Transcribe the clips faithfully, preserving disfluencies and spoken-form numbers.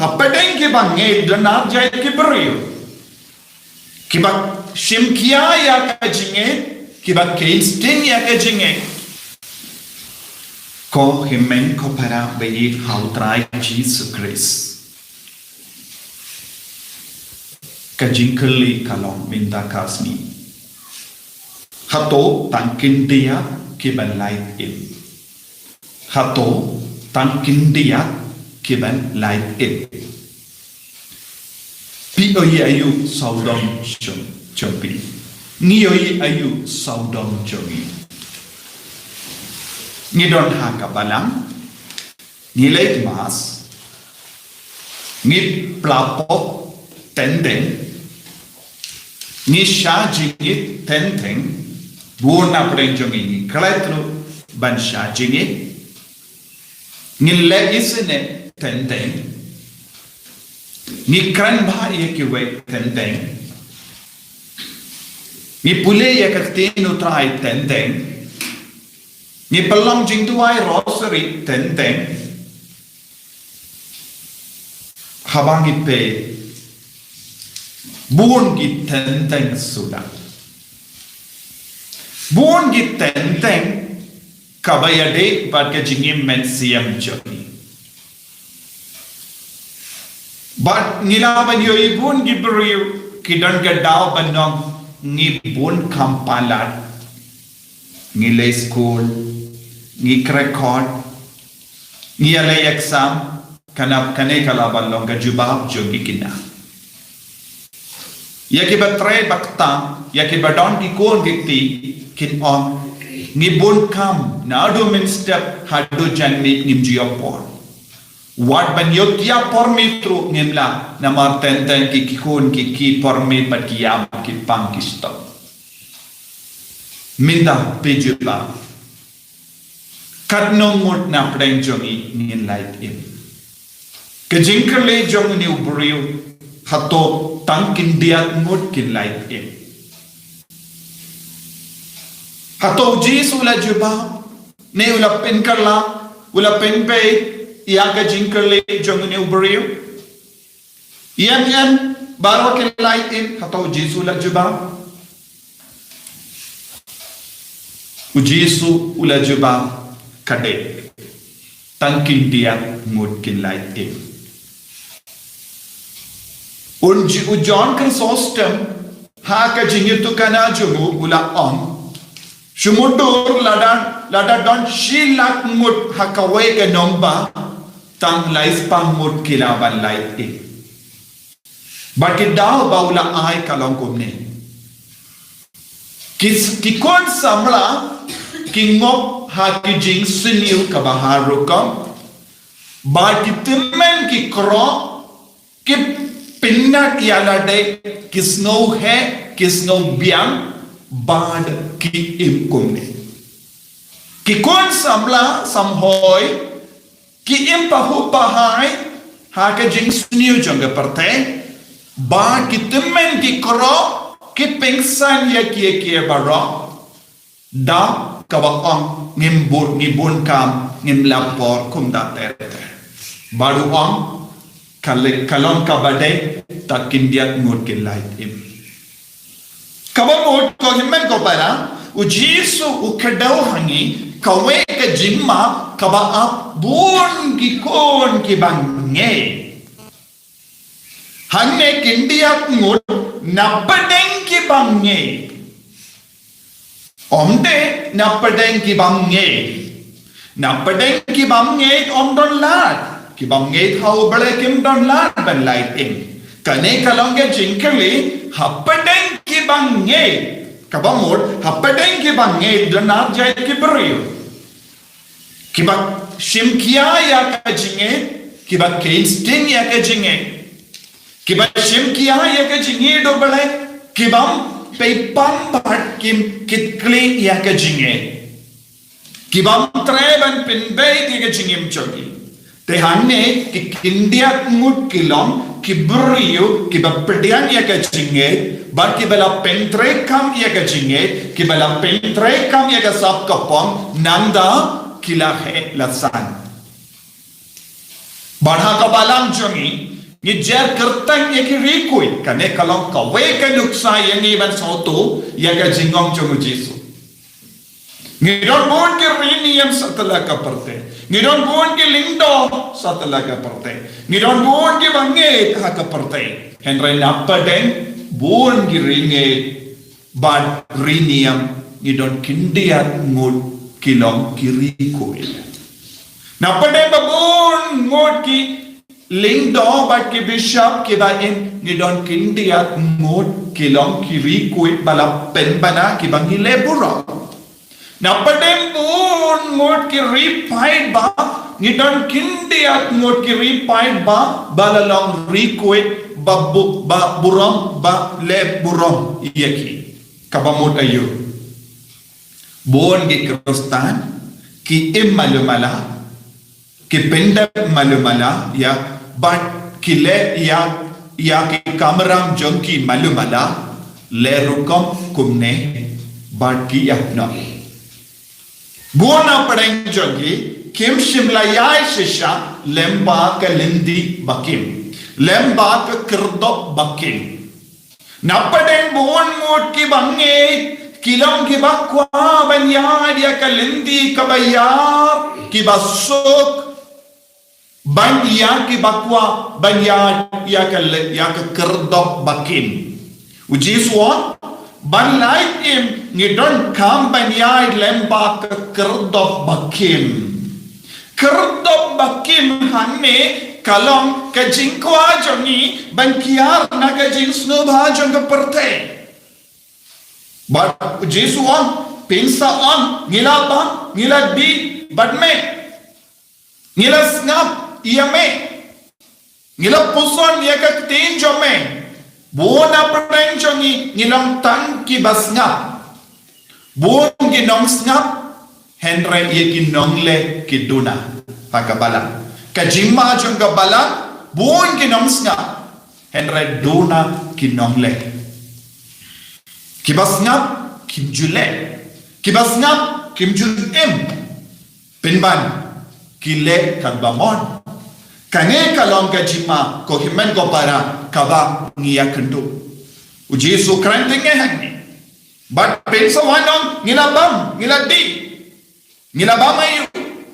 hapdeng kiba ngeit don ar jait ki briew kiba shim khia ïa ka jingngeit, kiba keiñ sting ïa ka jingngeit. Ko hynmen ko para ba ïeit ha U Trai Jisu Khrist, ka jingkylli ka long mynta ka sngi, hato tang khyndiat kiban lait im? Hato tang khyndiat kiban lait im? Phi ïohi aïu sawdong jong, jong phi? Ngi ïohi aïu sawdong jong ngi? Ngi don ha ka balang, ngi leit mass, ngi pla pop teng teng, ngi shah jingngeit teng teng, bun na pdeng jong ngi ngi klet ruh ban shah jingngeit, ngi leh isynei teng teng, ngi kren bha ïa kiwei teng teng, ngi pule ïa ka ktien U Trai teng teng, ngi pynlong jingduwai rosary teng teng. Haba ngi peit, bun ki teng teng suda, bun ki teng teng kaba ïadei bad ka jingim mynsiem jong ngi. Bad ngi lah ban ïohi bun ki briew ki don ka daw ban ong, ngi bun kam palat, ngi leit skul, ngi kren kot, ngi ïaleh exam. Kane, kane ka lah ban long ka jubab jong ki khynnah. Ïa kiba trei ba kta, ïa kiba don ki khun ki kti, kin ong, ngi bun kam, naduh mynstep haduh janmiet ngim ju ïoh por. Wat ban ïoh ïa por miet ruh ngim lah, namar teng teng ki, ki khun ki, ki por miet bad ki ïam ki pang ki stop. Mynta phi jubab, katno ngut na pdeng jong ngi ngin lait im? Ka jingkylli jong une u briew, hato tang khyndiat ngut kin lait im? Hato U Jisu u la jubab, ne u la pynkylla, u la pynbeit ïa ka jingkylli jong une u briew? Ïa ngin baroh kin lait im, hato U Jisu u la jubab? U Jisu u la jubab, ka dei, tang khyndiat ngut kin lait im. Un ji, u John Chrysostom, ha ka jingïathuhkhana jong u u la ong, shu mutdur lada, lada don shi lak ngut ha kawei ka nongbah, tang laispah ngut ki lah ban lait im. Bad ki daw ba u la ai ka long kumne. Ki, ki khun samla ki ngop ha ki jingsniew kaba har rukom. Bad ki tymmen ki kro, ki pynngat ïa lade, ki sngew heh, ki sngew biang, bad ki im kumne. Ki khun samla samhoi, ki im pahuh pahai ha ka jingsniew jong ka pyrthei, bad ki tymmen ki kro, ki pynsan ïa kiei kiei baroh. Da kaba ong ngim bun, ngi bun kam, ngim lah por, kumta ter ter. Bad u ong, ka le-, ka long kaba dei, tang khyndiat ngut kin lait im. Kaba mut ko hynmen ko para, U Jisu u kdew ha ngi kawei ka jingma kaba ap bun ki khun kiba ngeit. Hangne khyndiat ngut na pdeng kiba ngeit. Ym dei na pdeng kiba ngeit. Na pdeng kiba ngeit ym don lad. Kiba ngeit ha U Blei kim don lad ban lait im. Kane ka long ka jingkylli, ha pdeng kiba ngeit. Kaba mut, ha pdeng kiba ngeit don ar jait ki briew. Kiba shim khia ïa ka jingngeit, kiba keiñ sting ïa ka jingngeit. Kiba shim khia ïa ka jingngeit U Blei, kibym pei pang bad kim kit khlieh ïa ka jingngeit. Kibym treh ban pynbeit ïa ka jingim jong ki. Te hangne ki khyndiat ngut ki long ki briew kiba pdiang ïa ka jingngeit, bad kiba la pyntreikam ïa ka jingngeit, kiba la pyntreikam ïa ka sap ka pom, nangta ki la heh la san. Bad ha ka balang jong ngi, ngi jer kyrteng ïa ki ri khuid, kane ka long kawei ka nuksa ïa ngi ban sngewthuh ïa ka jingong jong u Jisu. Ngi don bun ki ri niam satlak ka pyrthei. Ngi don bun ki lyngdoh satlak ka pyrthei. Ngi don bun ki bangeit ha ka pyrthei. Hynrei na pdeng bun ki ri ngeit bad ri niam, ngi don khyndiat ngut ki long ki ri khuid. Na pdeng ba bun ngut ki lyngdoh bad ki bishop kiba im, ngi don khyndiat ngut ki long ki ri khuid ba la pynbna kiba ngi leh burom. Na pdeng bun ngut ki ri paidbah, ngi don khyndiat ngut ki ri paidbah ba la long ri khuid ba bu-, ba burom ba leh burom ïa ki. Kaba mut aïu? Bun ki Khristan ki im malu mala, ki pyndep malu mala ïa, bad ki leh ïa, ïa ki kamram jong ki malu mala, leh rukom kumne bad ki ïa noh. Bun na pdeng jong ki kim shym la ïaid shisha lem bad ka lynti ba kim, lem bad ka khyrdop ba kim. Na pdeng bun ngut ki bangeit ki long kiba kwah ban ïaid ïa ka lynti kaba ïar, kiba suk, ban ïa kiba kwah ban ïaid ïa ka le-, ïa ka khyrdop ba kim. U Jisu u ong, ban lait im ngi donkam ban ïaid lem bad ka khyrdop ba kim. Khyrdop ba kim hangne ka long ka jingkwah jong ngi ban kiar na ka jingsngewbha jong ka pyrthei. Bad u Jisu u ong, pynshai ong, ngi la bam, ngi la dih bad me, ngi la sngap ïa me, ngi la puson ïa ka ktien jong me. Bun na pdeng jong ngi ngi long tang kiba sngap. Bun ki nongsngap, hynrei ïa ki nongleh ki duna ha ka balang. Ka jingma jong ka balang, bun ki nongsngap, hynrei duna ki nongleh. Kiba sngap kim ju leh, kiba sngap kim ju im. Pynban ki leh katba mon. Kane ka long ka jingma, ko hynmen ko para, kaba ngi ïakynduh. U Jisu u kren teng hangne. Bad pynshai ong, ngi la bam, ngi la dih. Ngi la bam aïu,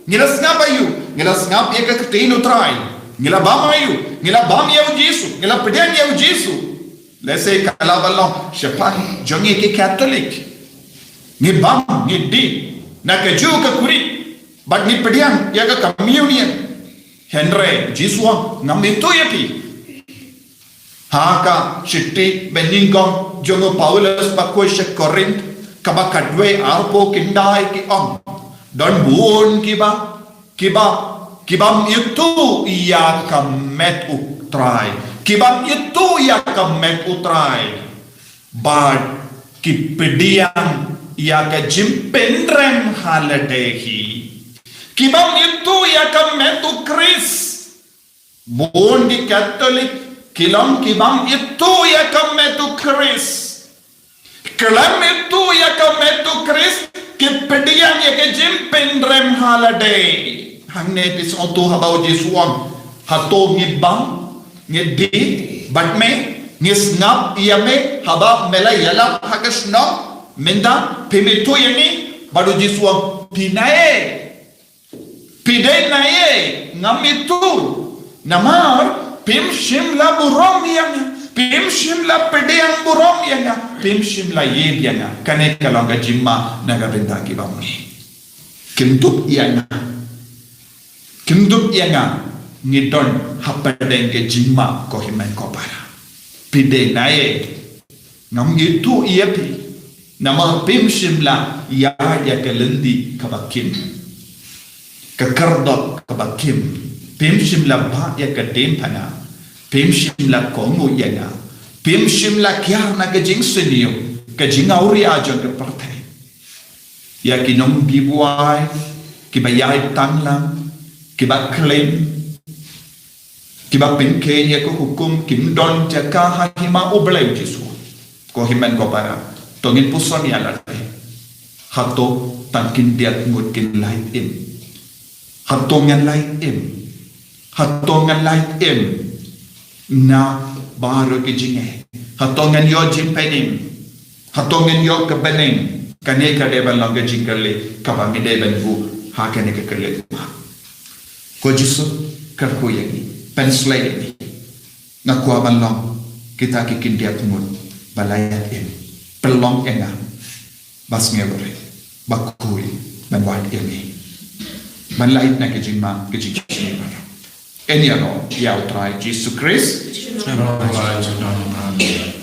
ngi la sngap aïu, ngi la sngap ïa ka ktien u Trai. Ngi la bam aïu, ngi la bam ïa u Jisu, ngi la pdiang ïa u Jisu. Lehse ka la ba long shaphang jong ngi ki Katholik. Ngi bam, ngi dih na kajuh ka khuri, bad ngi pdiang ïa ka communion. Hynrei Jisu u ong, ngam ithuh ïa phi. Ha ka shithi banyngkong jong u Paulus ba khuid sha Korinth, kaba khatwei, arphew khyndai ki ong, don bun kiba, kiba, kibym ithuh ïa ka met u Trai. Kibym ithuh ïa ka met u Trai. Bad ki pdiang ïa ka jingpynrem ha lade hi. Kibym ithuh ïa ka met u Khrist. Bun ki Katholik ki long kibym ithuh ïa ka met u Khrist. Khlem ithuh ïa ka met u Khrist, ki pdiang ïa ka jingpynrem ha lade. Hangne phi sngewthuh haba u Jisu u ong, hato ngi bam, ngi dih bad me, ngi sngap ïa me haba me la ïalap ha ka shnong, mynta phim ithuh ïa ngi? Bad u Jisu u ong, phi naei? Phi dei naei? Ngam ithuh. Namar phim shym la burom ïa nga, phim shym la pdiang burom ïa nga, phim shym la ïeit ïa nga. Kane ka long ka jingma na ka bynta ki bangeit. Kim dup ïa nga. Kim dup ïa nga. Ngi don hapdeng ka jingma, ko hynmen ko para. Phi dei naei? Ngam ithuh ïa phi. Namar phim shym la ïaid ïa ka lynti kaba kim, ka khyrdop kaba kim. Phim shym la bah ïa ka diengphna. Phim shym la kohnguh ïa nga. Phim shym la kiar na ka jingsniew, ka jingawria jong ka pyrthei. Ïa ki nongbuaid, kiba ïaid tang lang, kiba khlem, kiba pynkheiñ ïa ka hukum, kim don jaka ha hima U Blei, u Jisu. Ko hynmen ko para, to ngin puson ïa lade. Hato tang khyndiat ngut kin lait im? Hato ngan lait im? Hato ngan lait im na baroh ki jingeh? Hato ngan ïoh jingpynim? Hato ngan ïoh ka bneng? Kane ka dei ban long ka jingkylli kaba ngi dei ban buh ha kane ka khyllipmat. Ko Jisu, kyrkhu ïa ngi, pynshlei ïa ngi. Nga kwah ban long kita ki khyndiat ngut ba lait im. Pynlong ïa nga ba sngewrit, ba khuid ban wad ïa me, ban lait na ka jingma ka jingshaniah. Ïa ïaroh ïa U Trai Jisu Khrist. Amen.